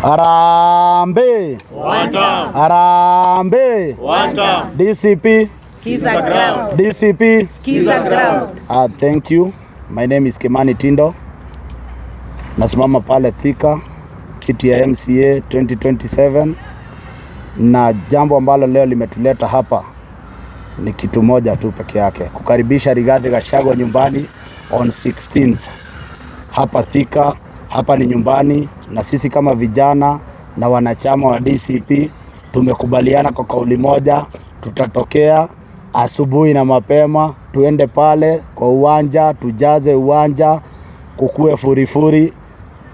Harambee! One time. Harambee! One time. DCP. Skiza ground. DCP. Skiza ground. Thank you. My name is Kimani Tindo. Nasimama pale Thika kiti ya MCA 2027, na jambo ambalo leo limetuleta hapa ni kitu moja tu peke yake, kukaribisha Rigathi Gachagua nyumbani on 16th hapa Thika. Hapa ni nyumbani, na sisi kama vijana na wanachama wa DCP tumekubaliana kwa kauli moja, tutatokea asubuhi na mapema, tuende pale kwa uwanja, tujaze uwanja, kukue furifuri,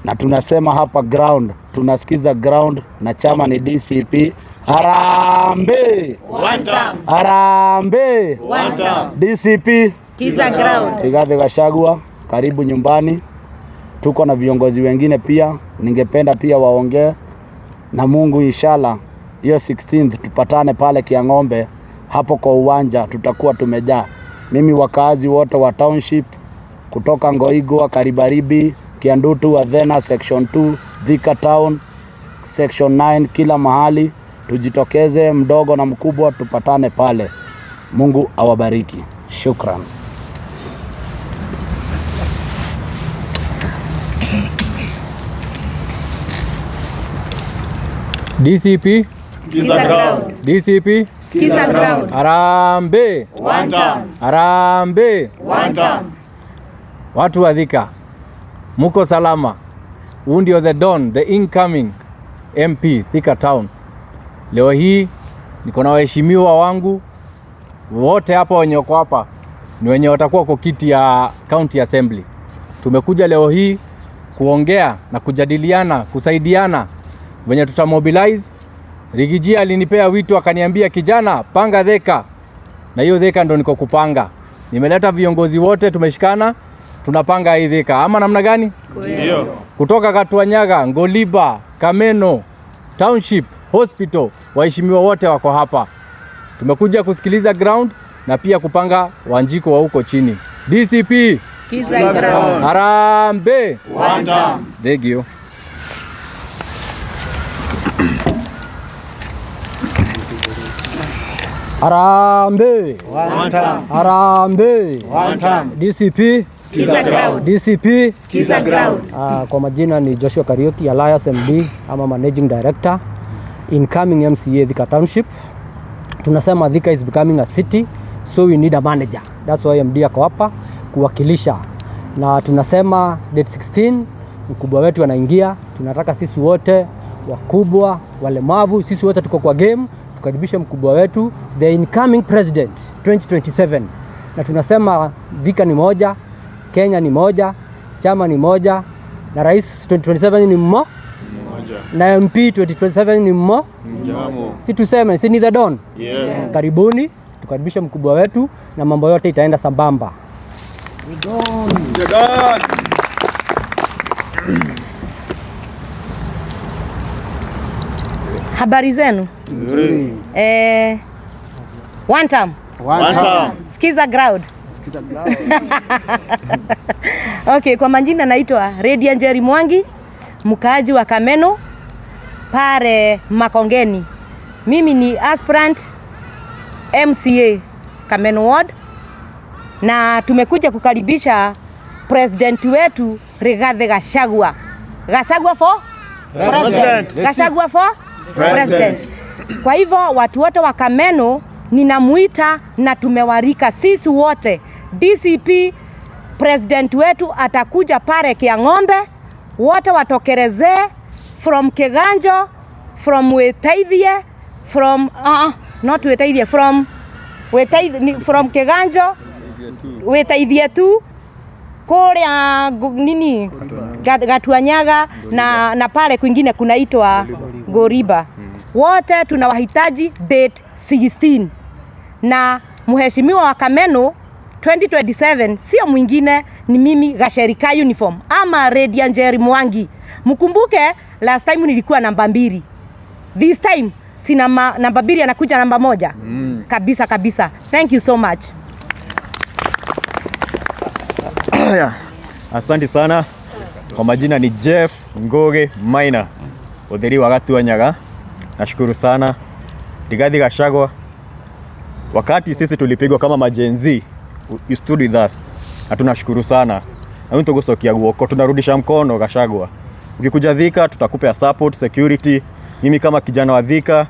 na tunasema hapa ground, tunasikiza ground na chama ni DCP. Harambee! One time. Harambee! One time. DCP. Skiza ground. Rigathi Gachagua, karibu nyumbani. Tuko na viongozi wengine pia, ningependa pia waongee na Mungu inshallah, hiyo 16th tupatane pale Kiang'ombe hapo kwa uwanja, tutakuwa tumejaa. Mimi wakaazi wote wa township kutoka Ngoigwa, Karibaribi, Kiandutu, Athena section 2, Thika town section 9, kila mahali tujitokeze, mdogo na mkubwa, tupatane pale. Mungu awabariki. Shukran. DCP, Skiza ground. DCP, Skiza ground. Harambee, One time. harambee. One time. Watu wa Thika, muko salama? Huu ndio the don, the incoming MP Thika Town. Leo hii niko na waheshimiwa wangu wote hapa wenye wako hapa ni wenye watakuwa kwa kiti ya County Assembly. Tumekuja leo hii kuongea na kujadiliana, kusaidiana venye tutamobilize. Rigiji alinipea wito akaniambia, kijana, panga Thika, na hiyo Thika ndo niko kupanga. Nimeleta viongozi wote, tumeshikana, tunapanga hii Thika, ama namna gani? Ndio. Kutoka Katuanyaga, Ngoliba, Kameno, Township, Hospital, waheshimiwa wote wako hapa. Tumekuja kusikiliza ground na pia kupanga Wanjiko wa huko chini. DCP, Skiza ground. harambee! One time. Thank you. Harambee! One time. Harambee! One time. DCP, Skiza ground. DCP. Skiza ground. Kwa majina ni Joshua Kariuki, Alias MD ama Managing Director, incoming MCA Thika Township. Tunasema Thika is becoming a city, so we need a manager. That's why MD ako hapa kuwakilisha, na tunasema date 16 mkubwa wetu anaingia. Tunataka sisi wote wakubwa, walemavu, sisi wote tuko kwa game, tukaribishe mkubwa wetu the incoming president 2027, na tunasema Thika ni moja, Kenya ni moja, chama ni moja, na rais 2027 ni mmo na MP 2027 ni mmo, si tuseme, si ni the don. Yes. Karibuni tukaribishe mkubwa wetu na mambo yote itaenda sambamba. Habari zenu? Nzuri. One time. One time. Skiza ground. Okay, kwa majina naitwa Redia Njeri Mwangi, mkaaji wa Kameno pale Makongeni. Mimi ni aspirant MCA Kameno Ward, na tumekuja kukaribisha president wetu Rigathi Gachagua. Gachagua for President. Gachagua for president. Kwa hivyo watu wote wa Kameno ninamuita na tumewarika sisi wote DCP, president wetu atakuja pale Kiang'ombe, wote watokerezee from Kiganjo, from Wetaithie, from not Wetaithie, from Wetaithie, from Kiganjo, Wetaithie tu kuria nini Gatuanyaga na pale kwingine kunaitwa Goriba. Wote tunawahitaji date 16 na mheshimiwa wa Kameno 2027 sio mwingine ni mimi Gasherika uniform ama Redia Njeri Mwangi. Mkumbuke last time nilikuwa namba 2. This time si namba 2 anakuja namba 1. Kabisa kabisa. Thank you so much. Asante sana. Kwa majina ni Jeff Ngoge Maina. Utheri wa Gatuanyaga. Nashukuru sana Rigathi Gachagua. Wakati sisi tulipigwa kama ma-Gen Z, you stood with us na tunashukuru sana. Na nitugucokia guoko, tunarudisha mkono Gachagua. Ukikuja Thika tutakupea support, security. Mimi kama kijana wa Thika,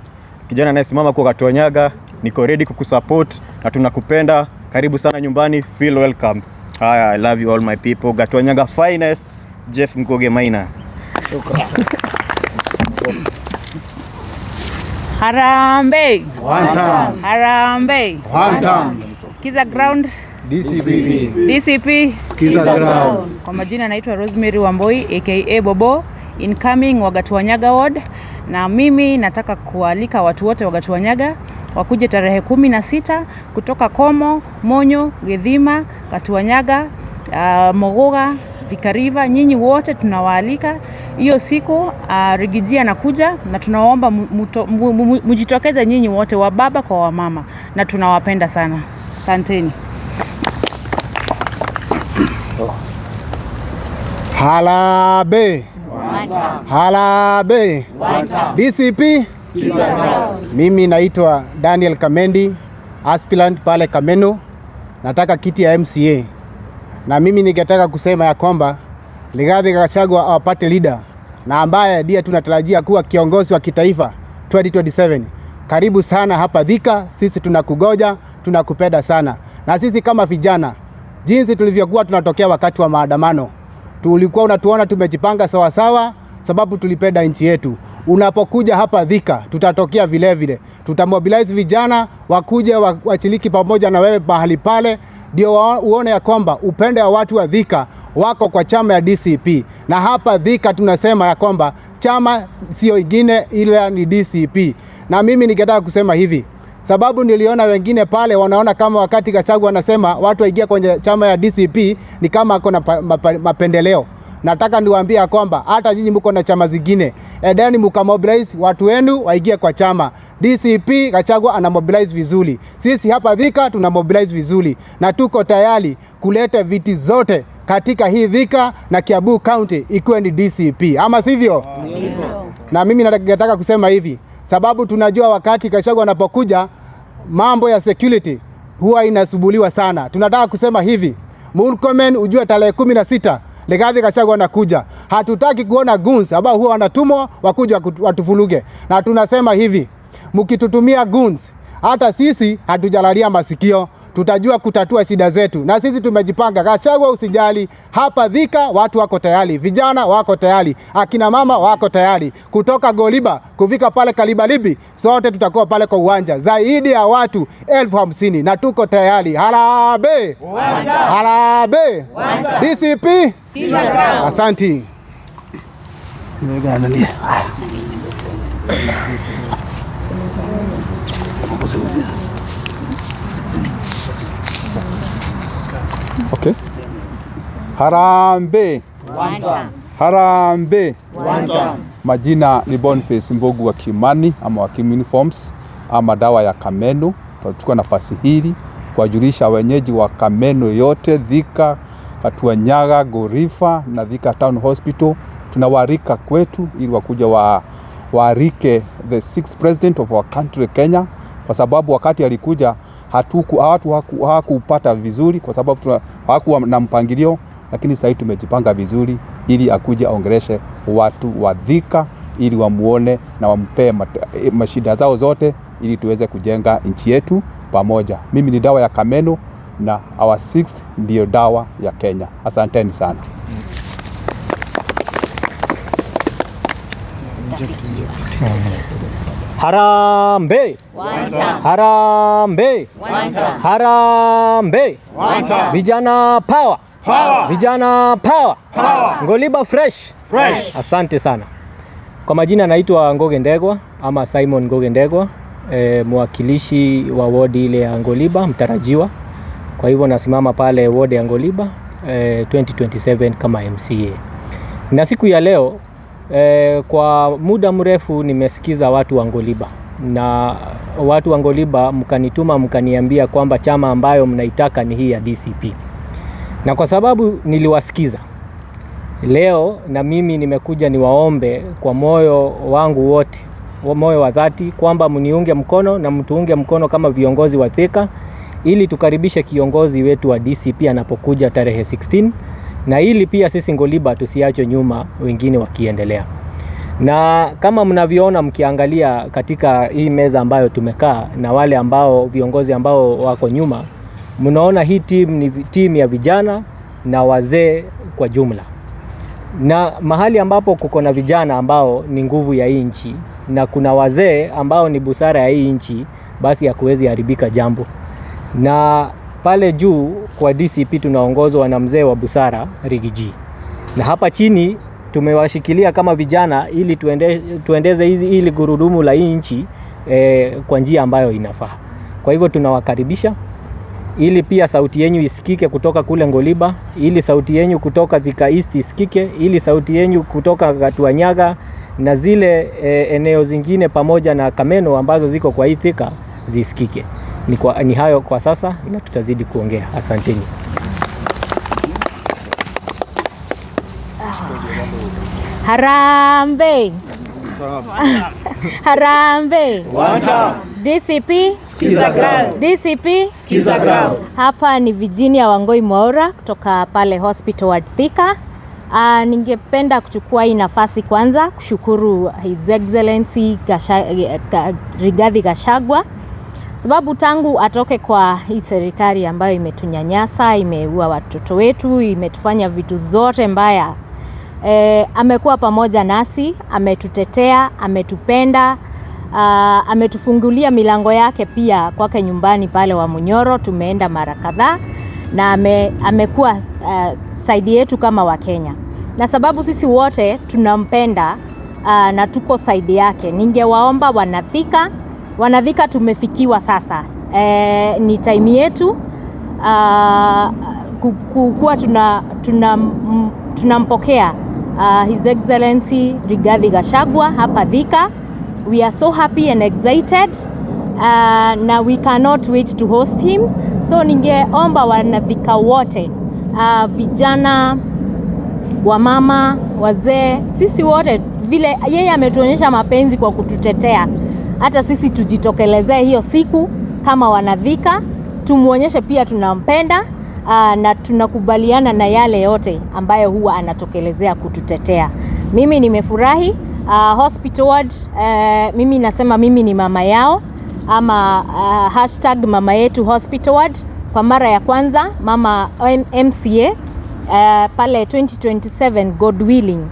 kijana anayesimama kwa Gatuanyaga, niko ready kukusupport na tunakupenda. Karibu sana nyumbani, feel welcome. Haya, I love you all my people. Gatuanyaga finest, Jeff Mkoge Maina. Harambee! One time. Harambee! One time. Sikiza ground. DCP. DCP. Sikiza ground. Kwa majina naitwa Rosemary Wamboi aka Bobo, incoming wa Gatuanyaga ward, na mimi nataka kualika watu wote wa Gatuanyaga wakuje tarehe 16 kutoka Komo, Monyo, Githima, Gatuanyaga, Mogoga, Thika River, nyinyi wote tunawaalika hiyo siku. Riggy G anakuja na tunawaomba mujitokeze nyinyi wote, wa baba kwa wamama, na tunawapenda sana. Asanteni. Harambee. Harambee. DCP. Mimi naitwa Daniel Kamendi, aspirant pale Kameno. Nataka kiti ya MCA. Na mimi ningetaka kusema ya kwamba Rigathi Gachagua our party leader na ambaye ndiye tunatarajia kuwa kiongozi wa kitaifa 2027. Karibu sana hapa Thika, sisi tunakugoja, tunakupenda sana. Na sisi kama vijana, jinsi tulivyokuwa tunatokea wakati wa maandamano, tulikuwa unatuona tumejipanga sawasawa, sababu tulipenda nchi yetu. Unapokuja hapa Thika, tutatokea vile vile, tutamobilize vijana wakuje washiriki pamoja na wewe mahali pale, ndio uone ya kwamba upendo wa watu wa Thika wako kwa chama ya DCP. Na hapa Thika tunasema ya kwamba chama sio ingine ila ni DCP. Na mimi ningetaka kusema hivi, sababu niliona wengine pale wanaona kama wakati Gachagua anasema watu waingia kwenye chama ya DCP ni kama ako na mapendeleo. Nataka niwaambie ya kwamba hata nyinyi mko na chama zingine, endeni mkamobilize watu wenu waingie kwa chama DCP. Gachagua ana mobilize vizuri, sisi hapa Thika tuna mobilize vizuri, na tuko tayari kuleta viti zote katika hii Thika na Kiambu County ikiwe ni DCP, ama sivyo? Na mimi nataka kusema hivi, sababu tunajua wakati Gachagua anapokuja mambo ya security huwa inasumbuliwa sana. Tunataka kusema hivi, Murkomen ujue tarehe 16 Rigathi Gachagua anakuja. Hatutaki kuona goons ambao huwa wanatumwa wakuja watuvuruge. Na tunasema hivi, mkitutumia goons, hata sisi hatujalalia masikio, tutajua kutatua shida zetu, na sisi tumejipanga. Gachagua usijali, hapa Thika watu wako tayari, vijana wako tayari, akina mama wako tayari, kutoka Goliba kufika pale Kalibalibi, sote tutakuwa pale kwa uwanja, zaidi ya watu 50,000 na tuko tayari. Harambee! Harambee! DCP! Asanti. Okay. Harambee. Harambee. Majina ni Boniface Mbogu wa Kimani ama wa Kim Uniforms ama dawa ya Kameno. Tutachukua nafasi hili kuwajulisha wenyeji wa Kameno yote, Thika, Katuanyaga, Gorifa na Thika Town Hospital. Tunawaalika kwetu ili wakuja waarike the sixth president of our country Kenya, kwa sababu wakati alikuja watu hawakupata vizuri, kwa sababu hawakuwa na mpangilio, lakini sasa tumejipanga vizuri ili akuje aongeleshe watu wa Thika ili wamuone na wampee mashida zao zote ili tuweze kujenga nchi yetu pamoja. Mimi ni dawa ya Kameno na our six ndio dawa ya Kenya. Asanteni sana. Harambee! Harambee! Harambee! Vijana power! Power! Vijana power! Power! Ngoliba fresh! Fresh! Asante sana. Kwa majina naitwa Ngoge Ndegwa ama Simon Ngoge Ndegwa, mwakilishi wa wodi ile ya Ngoliba mtarajiwa. Kwa hivyo nasimama pale wodi ya Ngoliba 2027 kama MCA. Na siku ya leo kwa muda mrefu nimesikiza watu wa Ngoliba, na watu wa Ngoliba mkanituma mkaniambia kwamba chama ambayo mnaitaka ni hii ya DCP. Na kwa sababu niliwasikiza Leo na mimi nimekuja niwaombe kwa moyo wangu wote, wa moyo wa dhati, kwamba mniunge mkono na mtuunge mkono kama viongozi wa Thika ili tukaribishe kiongozi wetu wa DCP anapokuja tarehe 16, na ili pia sisi Ngoliba tusiachwe nyuma wengine wakiendelea. Na kama mnavyoona mkiangalia katika hii meza ambayo tumekaa na wale ambao viongozi ambao wako nyuma, mnaona hii team ni team ya vijana na wazee kwa jumla. Na mahali ambapo kuko na vijana ambao ni nguvu ya hii nchi na kuna wazee ambao ni busara ya hii nchi, basi hakuwezi haribika jambo. Na pale juu kwa DCP tunaongozwa na mzee wa busara Riggy G, na hapa chini tumewashikilia kama vijana ili tuendeze hizi ili gurudumu la hii nchi kwa njia ambayo inafaa. Kwa hivyo tunawakaribisha ili pia sauti yenyu isikike kutoka kule Ngoliba, ili sauti yenyu kutoka Thika East isikike, ili sauti yenyu kutoka Gatuanyaga na zile eneo zingine pamoja na Kameno ambazo ziko kwa hii Thika zisikike. Ni hayo kwa sasa na tutazidi kuongea. Asanteni. Harambee! Harambee! DCP Skiza ground. DCP Skiza ground. Hapa ni Virginia Wangoi Mwaura kutoka pale Hospital Ward Thika. Ningependa kuchukua hii nafasi kwanza kushukuru His Excellency Rigathi Gachagua, sababu tangu atoke kwa hii serikali ambayo imetunyanyasa, imeua watoto wetu, imetufanya vitu zote mbaya, amekuwa pamoja nasi, ametutetea, ametupenda, ametufungulia milango yake pia kwake nyumbani pale wa Munyoro, tumeenda mara kadhaa na amekuwa side yetu kama Wakenya, na sababu sisi wote tunampenda na tuko side yake. Ningewaomba wanathika tumefikiwa sasa. Ni time yetu kuwa tunampokea His Excellency Rigathi Gachagua hapa Thika. We are so happy and excited na we cannot wait to host him. So ningeomba wanathika wote, vijana, wamama, wazee, sisi wote, vile yeye ametuonyesha mapenzi kwa kututetea, hata sisi tujitokelezee hiyo siku kama wanathika, tumuonyeshe pia tunampenda na tunakubaliana na yale yote ambayo huwa anatokelezea kututetea. Mimi nimefurahi. Hospital Ward, mimi nasema mimi ni mama yao, ama hashtag mama yetu Hospital Ward. Kwa mara ya kwanza mama MCA pale 2027, God willing,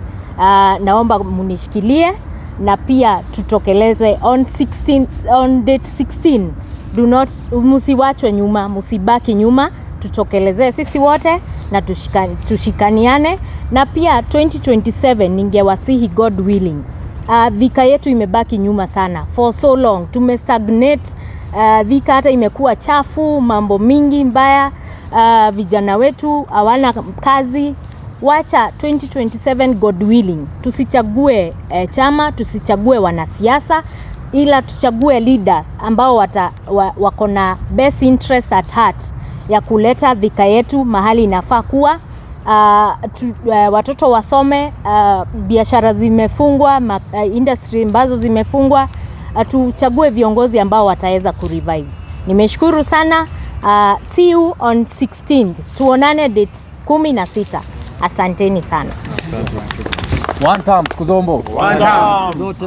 naomba munishikilie na pia tutokeleze on 16, on date 16. Do not, musiwachwe nyuma, musibaki nyuma, tutokelezee sisi wote na tushikaniane. Na pia 2027 ningewasihi, God willing, Thika yetu imebaki nyuma sana for so long, tumestagnate. Thika hata imekuwa chafu, mambo mingi mbaya, vijana wetu hawana kazi. Wacha 2027, God willing, tusichague chama, tusichague wanasiasa, ila tuchague leaders ambao wako na best interest at heart ya kuleta Thika yetu mahali inafaa kuwa. Watoto wasome, biashara zimefungwa, industry ambazo zimefungwa, tuchague viongozi ambao wataweza kurevive. Nimeshukuru sana. See you on 16th. Tuonane date 16. Asanteni sana. One time, Kuzombo. One time. Zote.